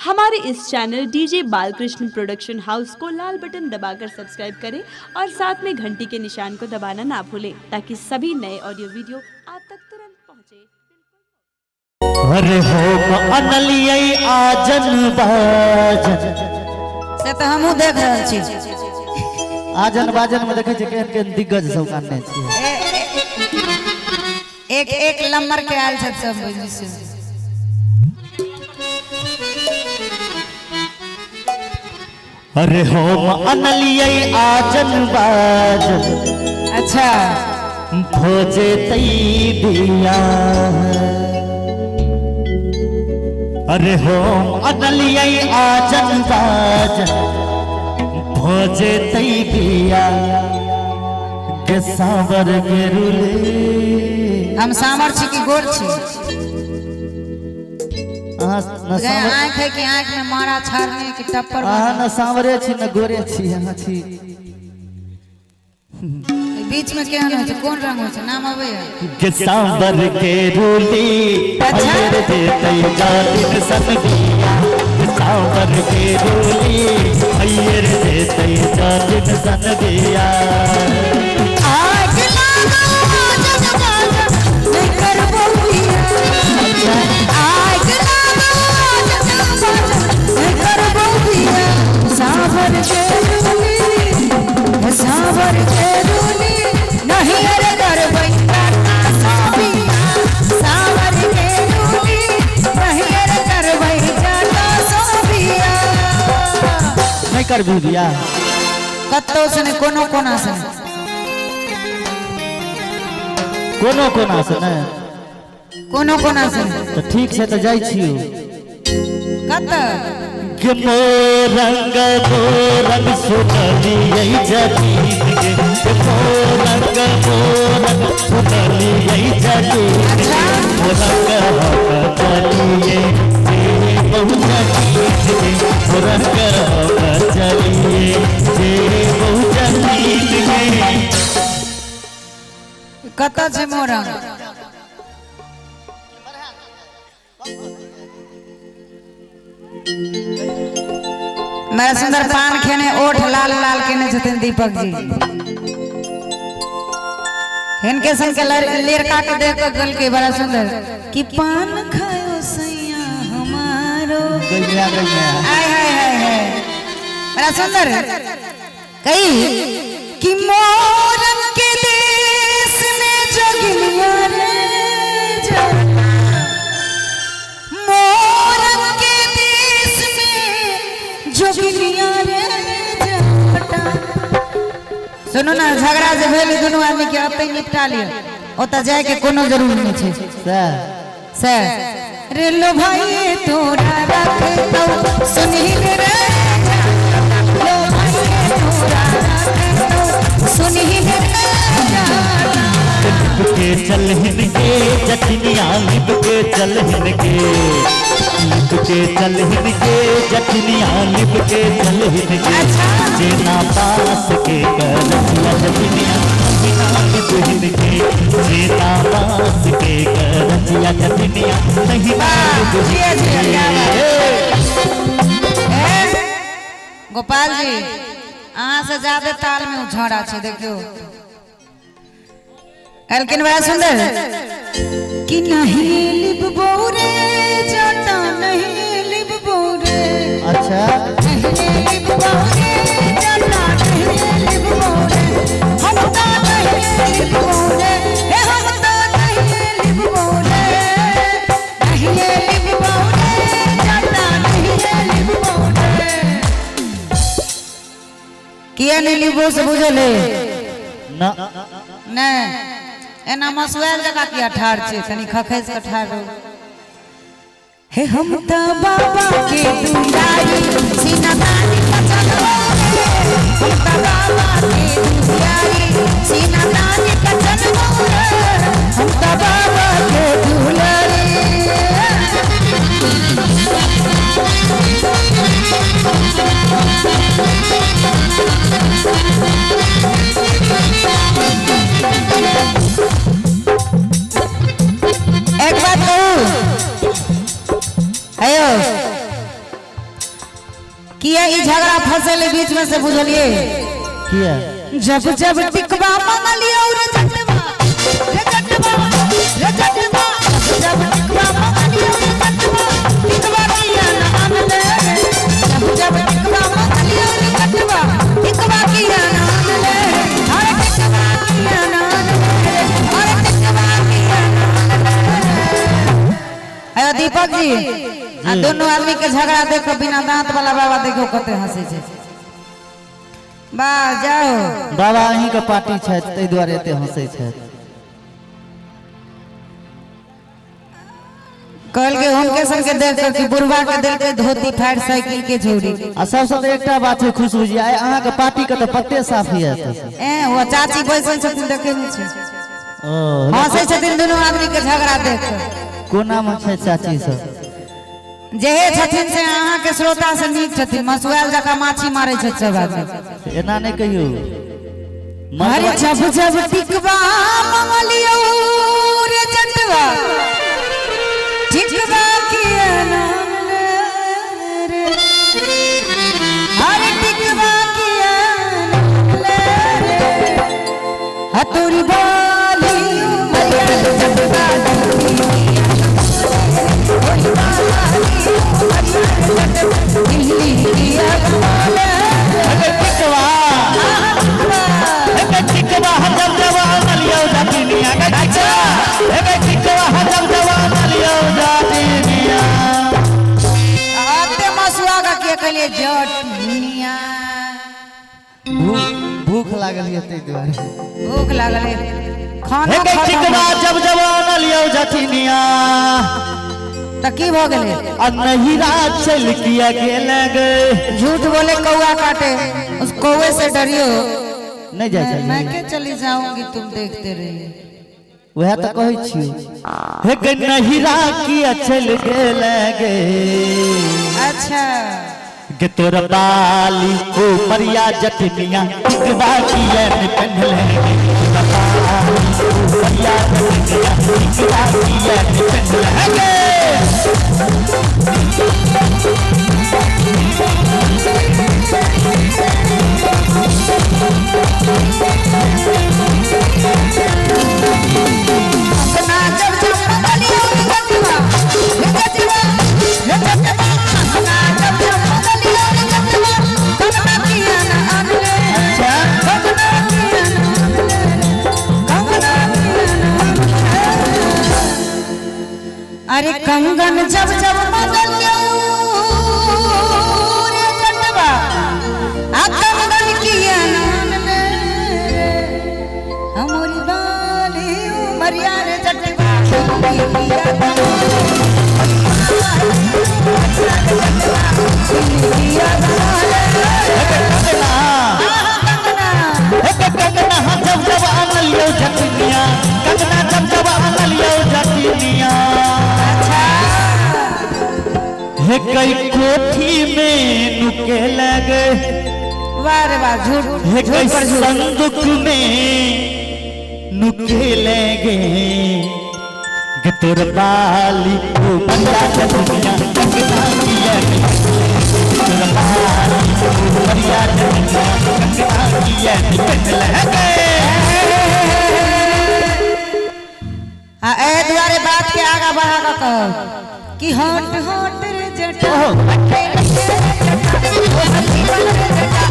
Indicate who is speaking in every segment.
Speaker 1: हमारे इस channel DJ Balkrishna production house को लाल बटन दबाकर सब्सक्राइब करें और साथ में घंटी के निशान को दबाना ना भूलें ताकि सभी नए ऑडियो वीडियो आप तक तुरंत पहुंचे।
Speaker 2: अरे हो अनलियै आजन बाजन।
Speaker 3: से तऽ हमहूँ देख रहल छी।
Speaker 2: आजन बाजन में देखै छियै केहन केहन दिग्गज सब कानने छियै।
Speaker 3: एक एक नंबर के आयल छथि सब बुझू से।
Speaker 2: अरे हो अनलियै आजन बाजन।
Speaker 3: अच्छा।
Speaker 2: भोजे तई बिया। अरे हो अनलियै आजन बाजन भोजे तई बिया के सावर के रुले।
Speaker 3: हम सामर छी कि गोर छी?
Speaker 2: अहाँ न सावर
Speaker 3: आँख है कि आँख में मारा छाड़ने कि टप्पर।
Speaker 2: अहाँ न सावरे छी न गोरे छी, अहाँ छी
Speaker 3: बीच में केहन होइ छै, कोन रंग होइ छै, नाम अबैया?
Speaker 2: के सावर के रूली।
Speaker 3: अच्छा।
Speaker 2: देतै जातिन सन बिया। के सावर के रूली अय्यर देतै जातिन सन बिया।
Speaker 3: आग लागो आजन बाजन नहीं करबो बिया। आग लागो आजन बाजन नहीं करबो बिया। सावर के रूली, सावर के रूली नहीं अरे करबै साबिया। सावर के रूली नहीं अरे करबै जाता सोबिया।
Speaker 2: नहीं करबी बिया
Speaker 3: कतौ से नहीं, कोनो कोना से नहीं।
Speaker 2: कोनो कोना से नहीं,
Speaker 3: कोनो कोना से नहीं।
Speaker 2: तो ठीक से तो जाइ छियो।
Speaker 3: कतऽ?
Speaker 2: के मोरंग मोरंग सुनलियै जतीन के। मोरंग मोरंग सुनलियै जतीन के। मोरंग हम चलिए जे बहु जतीन के। मोरंग हम चलिए जे बहु जतीन के।
Speaker 3: कतऽ छै मोरंग? बड़ा सुंदर पान खेने ओठ लाल लाल केने छथिन दीपक जी। हिनके संग के लड़का के देख के गलके बड़ा सुंदर कि पान खायो सैया हमारो।
Speaker 2: गैया गैया।
Speaker 3: आय हाय हाय हाय बड़ा सुंदर कही कि मोरंग के देश में जोगिनिया रे जाता। मोरंग के देश में जोगिनिया रे जाता। सुनू ना, झगड़ा जे भेल दुनू आदमी के ओतै निपटा लिअ, ओतऽ जाय के कोनो जरूरी नहि छै। से रे लो भाई तोरा रखतौ सुनही रे जाता। लो भाई तोरा रखतौ सुनही रे जाता।
Speaker 2: लिप के चल हिनके जठनिया, लिप के चल हिनके, लिप के चल हिनके जठनिया, लिप के चल हिनके। जेना पास के करतिया जठनिया बिना लिप हिनके। जेना पास के करतिया जठनिया नहीं ना लिप हिनके।
Speaker 3: गोपाल जी अहाँ से ज्यादा ताल में उछाड़ा छै देखियो। कहलखिन बड़ा सुंदर कि नहीं लिबबो रे जाता, नहीं लिबबो रे।
Speaker 2: अच्छा।
Speaker 3: नहीं लिबबो रे जाता, नहीं लिबबो रे। हम ता नहीं लिबबो रे, हे हम ता नहीं लिबबो रे। नहीं लिबबो रे जाता, नहीं लिबबो रे। किया नहीं लिबबो से बुझल है?
Speaker 2: ना
Speaker 3: नहीं एना मसुआल जगह किया ठाड़ छै, तनी खखैस के ठाड़ रहू। हे हम त बाबा के दुलारी सीना तानी कचलो रे। हम त बाबा के दुलारी सीना तानी कचलो रे। हम त बाबा के दुलारी। एक बात कहूँ, अयो किया ई झगड़ा फंसेले बीच में से बुझलिए
Speaker 2: किया
Speaker 3: जब जब टिकवा मंगलियो रे जटवा रे जटवा रे जटवा जब टिकवा मंगलियो रे जटवा टिकवा किया ना आनले जब जब टिकवा मंगलियो रे जटवा टिकवा किया ना आनले अरे टिकवा किया ना आनले अरे टिकवा किया ना आनले। अयो दीपक जी आ दोनों आदमी के झगड़ा देखो बिना दांत वाला बाबा देखो कते हंसे छै। वाह जाओ
Speaker 2: बाबा अहीं के पार्टी छथि ताहि दुआरे एते हंसै छथि।
Speaker 3: कहल के हुनके संग के देख के कि बुढ़वा के दिल के धोती फाड़ साइकिल के झोरी।
Speaker 2: आ सबसे तऽ एकटा बात छै खुशबू जी, आइ अहाँके पार्टी के तऽ पत्ते साफ यऽ।
Speaker 3: ए वो चाची बैसल छथिन देखे नहि छै,
Speaker 2: ओ
Speaker 3: हंसै छथिन दुनू आदमी के झगड़ा देख के।
Speaker 2: कोना मे छै चाची सब?
Speaker 3: जेहे छथिन से अहाँ के श्रोता से नीक छथिन, मसुआल जकाँ माछी मारै छथि सब आदमी।
Speaker 2: एना नहि कहियौ।
Speaker 3: अरे जब जब टिकवा मंगलियो रे जटवा टिकवा किया नाम ले रे अरे टिकवा किया नाम ले रे हतुरी बाली मरिया जटवा दिल्ली किया नाम ले
Speaker 2: टिकवा टिकवा जब जब आनलियो जटिनिया गे टिकवा जब जब आनलियो जटिनिया।
Speaker 3: आते मसुआ का के कहलिए जटिनिया।
Speaker 2: भूख लागल ये ताहि दुआरे
Speaker 3: भूख लागल है खाना
Speaker 2: हे टिकवा जब जब आनलियो जटिनिया
Speaker 3: त की भ गेलै?
Speaker 2: आ नहिरा चल किया गेल गे।
Speaker 3: झूठ बोले कौआ काटे, उस कौए से डरियो
Speaker 2: नहीं जाय छै।
Speaker 3: मैं के चली जाऊंगी तुम देखते रहिए।
Speaker 2: वएह तऽ कहै छियौ। हे गे नहिरा किया चल गेल गे।
Speaker 3: अच्छा
Speaker 2: गे तोर बाली ओ मरिया जटिनिया टिकवा किया ने पेन्हले गे। बाली ओ मरिया जटिनिया टिकवा किया ने पेन्हले गे।
Speaker 3: अपना जब जब मंगलियो रे जटवा रे जटवा रे जटवा अपना जब जब मंगलियो रे जटवा कंगना किया ना आनले कंगना किया ना आनले कंगना किया ना आनले। अरे कंगन जब जब मंगलियो रे जटवा आ कंगन किया ना आनले हमरी बाली उमरिया रे जटवा किया
Speaker 2: कंगना जब जब आनलियो जटिनिया कंगना जब जब आनलियो जटिनिया। हे कई कोठी में नुके लगे
Speaker 3: वाह रे वाह झूठ
Speaker 2: हे कई
Speaker 3: झूठ पर झूठ।
Speaker 2: संदूक में नुके लगे गे तोर बाली ओ मरिया जटिनिया कंगना किया तोर बाली ओ मरिया जटिनिया कंगना किया पेन्हले गे।
Speaker 3: आ ए दुआरे बात के आगा बढ़ा के कहो कि होंठ होंठ रे जटा बटे रे जटा ओ जीवन रे जटा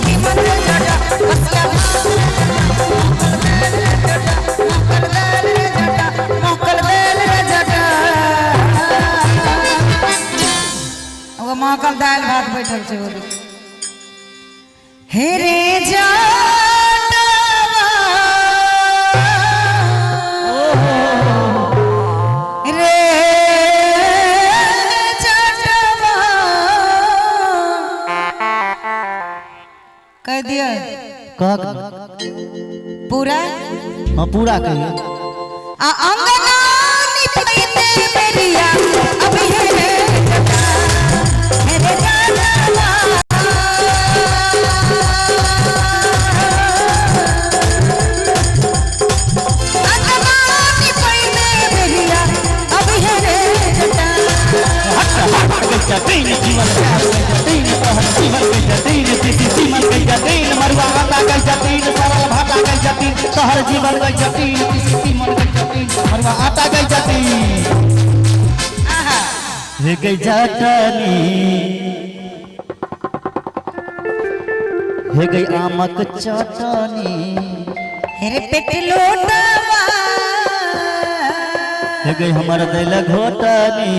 Speaker 3: जीवन रे जटा बसिया मोकल बेल रे जटा मोकल बेल रे जटा ओ मोकल दाल भात बैठल छै ओ हे रे जटवा रे जटवा कह दिया
Speaker 2: कहक
Speaker 3: पूरा।
Speaker 2: हाँ पूरा कहियो।
Speaker 3: आ अंगना निपैते बेरिया अभी हे रे जटा हे रे जटवा अंगना निपैते बेरिया अभी हे रे जटा
Speaker 2: हट हट गई जीवन तोहर जीवन गई जतीन तीसी तीमन गई जतीन मरुआ आटा गई जतीन सरल भाटा गई जतीन तोहर जीवन गई जतीन तीसी तीमन गई जतीन मरुआ आटा गई जतीन।
Speaker 3: आहा
Speaker 2: हे गई जटनी हे गई आमक चटनी
Speaker 3: हेरे पेट लोटवा
Speaker 2: हे गई हमर दिल घोटनी।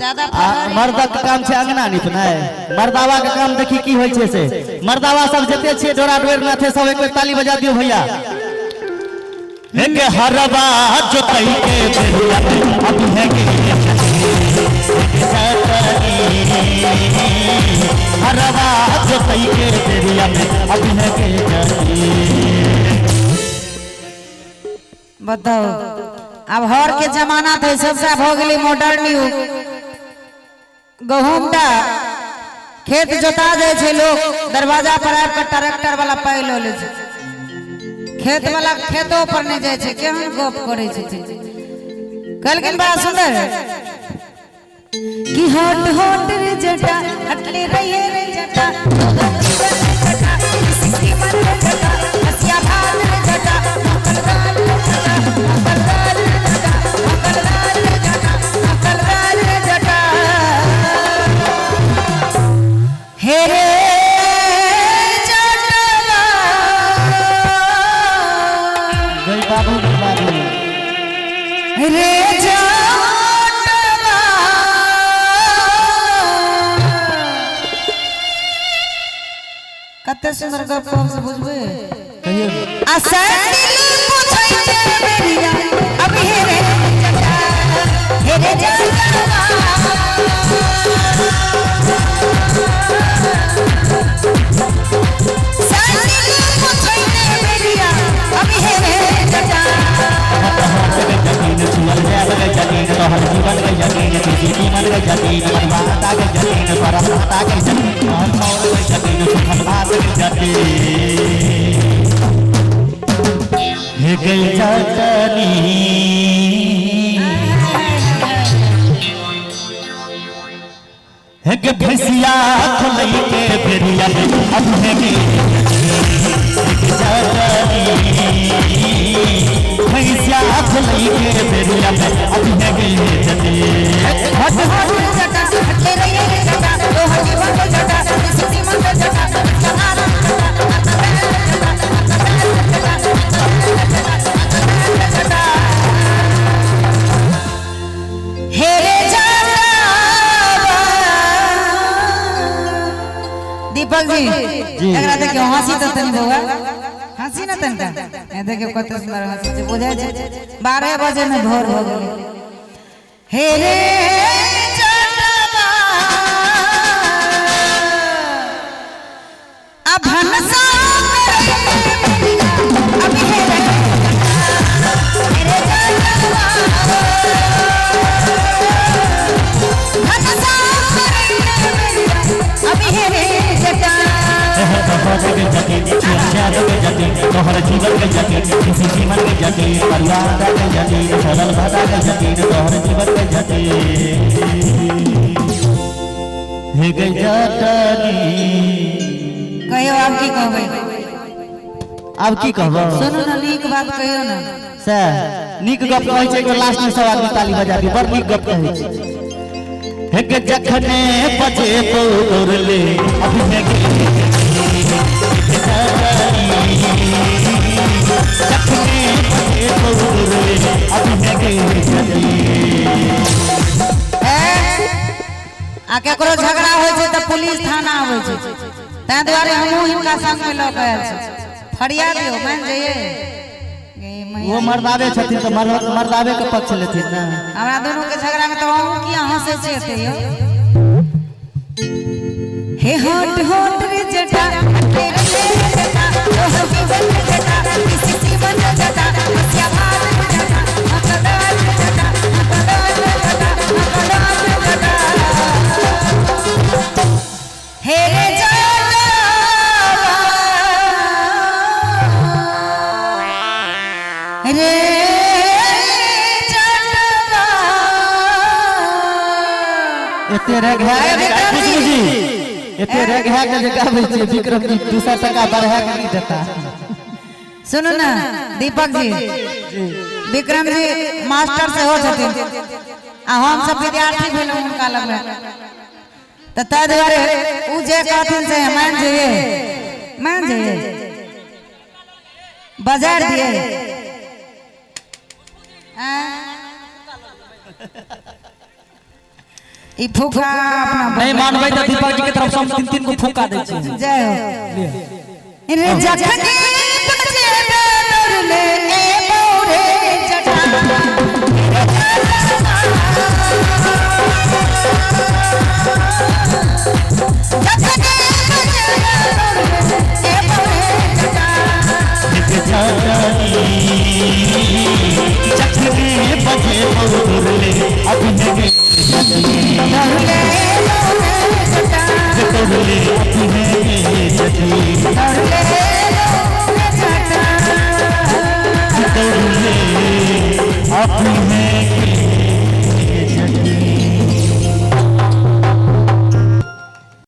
Speaker 3: ज्यादा
Speaker 2: मर्दक के काम छै अंगना निपनाय, मर्दावा के काम देखी की होइ छै से। मर्दावा सब जते छियै डोरा डोर नाथे सब एक बेर ताली बजा दियौ भैया। हे के हरवा जोतई के बेरिया अब हे के जटनी हरवा जोतई के बेरिया में अब हे के जटनी।
Speaker 3: बताओ अब हर के जमाना थे सबसे हो गेलै मॉडर्न युग। गहूम टा खेत जोता जाए छै लोग दरवाजा पर आबि के ट्रैक्टर वाला पाइ लऽ लै छै, खेत वाला खेतो पर नहीं जाए छै। केहन गप करै छथिन। कहलखिन बड़ा सुंदर कि हट हट रे जटा हटले रहिए रे जटा हसिया भात रे जटा मकल दाल रे जटा मकल दाल रे जटा मकल दाल रे जटा मकल दाल रे जटा हे रे जटवा
Speaker 2: गई बाबू गई बाबू
Speaker 3: रे जटवा। कते सुंदर गप हम से बुझबे
Speaker 2: कहियो।
Speaker 3: आ सैंडल पूछै छै बेरिया अब हे रे जटा हे रे जटवा। सैंडल पूछै छै बेरिया अब हे रे जटा
Speaker 2: जतीन छुअल जाय गई जतीन तोहर जीवन गई जतीन तीसी तीमन गई जतीन मरुआ आटा गई जतीन सरल भाटा गई जतीन तोहर चाउर गई जतीन सुखल भात गई जतीन हे गई जटनी हे के भैंसिया खोलई के बेरिया में अब हे के जटनी भैंसिया खोलई के बेरिया में अब हे के जटनी।
Speaker 3: हट हट जटा हटले रहिए रे जटा तोहर जीवन रे जटा तीसी तीमन रे जटा जटा जटा हे रे जटवा। दीपक जी एकरा देखियो हंसी त तनी बौआ हंसी न तनका ए देखियो कते सुंदर हंसी छै बुझाय छै 12 बजे में भोर हो गेलै। हे रे जटवा आ भनसा अब हे रे हे रे जटवा भनसा अब हे रे जटा
Speaker 2: तोहर गई जतीन छुअल जाय गई जतीन तोहर जीवन गई जतीन तीसी तीमन गई जतीन मरुआ आटा गई जतीन सरल भाटा गई जतीन तोहर जीवन गई जतीन हे गई जटनी।
Speaker 3: कहियो आब की कहबै?
Speaker 2: आब की कहबै?
Speaker 3: सुनू ना नीक बात कहियो ना।
Speaker 2: से नीक गप कहै छै एगो लास्ट में सब आदमी ताली बजा दियौ। बड़ नीक गप कहै छै। हे के जखने बजे पौरले अभी हे के जखने बजे पौरले अभी हे के जटनी।
Speaker 3: आ केकरो झगड़ा होइ छै तऽ पुलिस थाना आबै छै, ताहि दुआरे हमहूँ हिनका संगमे लऽ कऽ आयल छी। फरिया दियौ मानि जइयै।
Speaker 2: वो मर्दावे छथिन तऽ मर्दावे के पक्ष लेथिन ना।
Speaker 3: हमरा दुनू के झगड़ा में तऽ अहूँ किया हंसै छियै एते यौ? हे होट होट रे जटा हटले रे जटा तोहर जीवन रे जटा तीसी तीमन रे जटा हसिया भात रे जटा मकल दाल रे जटा मकल दाल रे जटा मकल दाल रे जटा हे रे जटवा रे जटवा।
Speaker 4: एते रग है
Speaker 3: विक्रम जी।
Speaker 4: खुशबू जी, एते रग है के जे गाबै छियै विक्रम जी 200 टका बढ़ा के नहीं देता।
Speaker 3: सुनू ना दीपक जी, विक्रम जी मास्टर से हो छथिन आ हम सब विद्यार्थी भेलहुँ हुनका लगमे, तऽ ताहि दुआरे ओ जे कहथिन से मान जइए, मान जइए, बाजार दिए। ई फूका अपना
Speaker 5: नहीं मानबै तऽ दीपक जी के तरफ से हम 3-3 गो फूका दै छी।
Speaker 3: जय हो। रे जखनी बजेबे दौड़ले ए बौरे जटा, जखनी बजेबे दौड़ले ए बौरे जटा,
Speaker 2: जखने बजे बौरले अपने
Speaker 3: दौड़ले बौरे जटा,
Speaker 2: दौड़ले अपने जटी,
Speaker 3: दौड़ले बौरे जटा,
Speaker 2: दौड़ले अपने